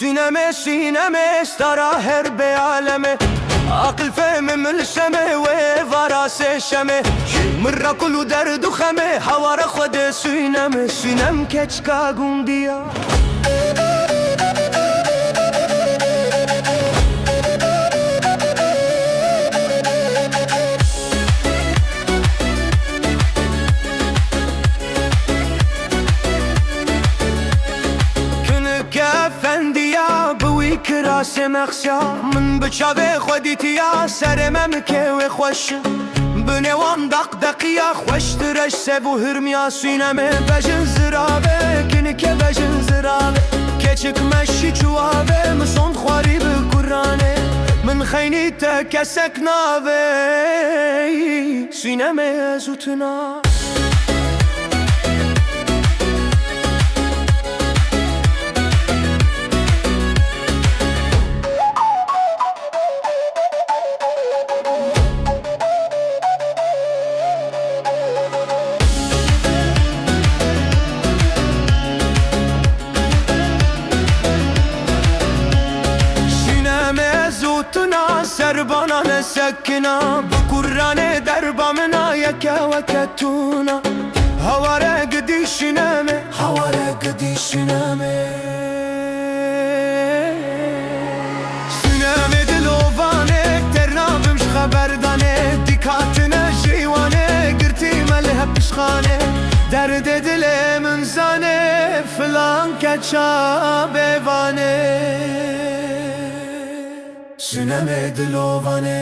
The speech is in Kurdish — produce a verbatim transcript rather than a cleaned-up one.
Sînemê, sînemê, stara her bê alemê. Aqil fehmê min li semê wê vara sê şemê. Min re kul û derd û xemê hawara xwe dê sînemê. Sînem keçika gundiya. Kinike fendiya bi wî kirasê nexşa. Min bi çavê xwe dîtiya serê memikê wê xweş. Bi nêwan deqdeqiya xweştir e ji sev û hirmiya. Sînemê bejin ziravê, kinike bejin ziravê. Keçik meşî çû avê, min sond xwarî bi kuranê. Min xeynî te kesek navê. Sînemê ez û tu na. Sînemê ez û tu na, serbana ne sekina. Bi kuranê derba min a, yeke weke tu na. Haware gidî sînemê, haware gidî sînemê. Sînemê dilovanê, têr nabim ji xeberdanê. Dîkatine jîwanê, girtî me li hepişxanê. Derdê dilê min zanê, filan keça bêvanê. Sînemê dilovanê.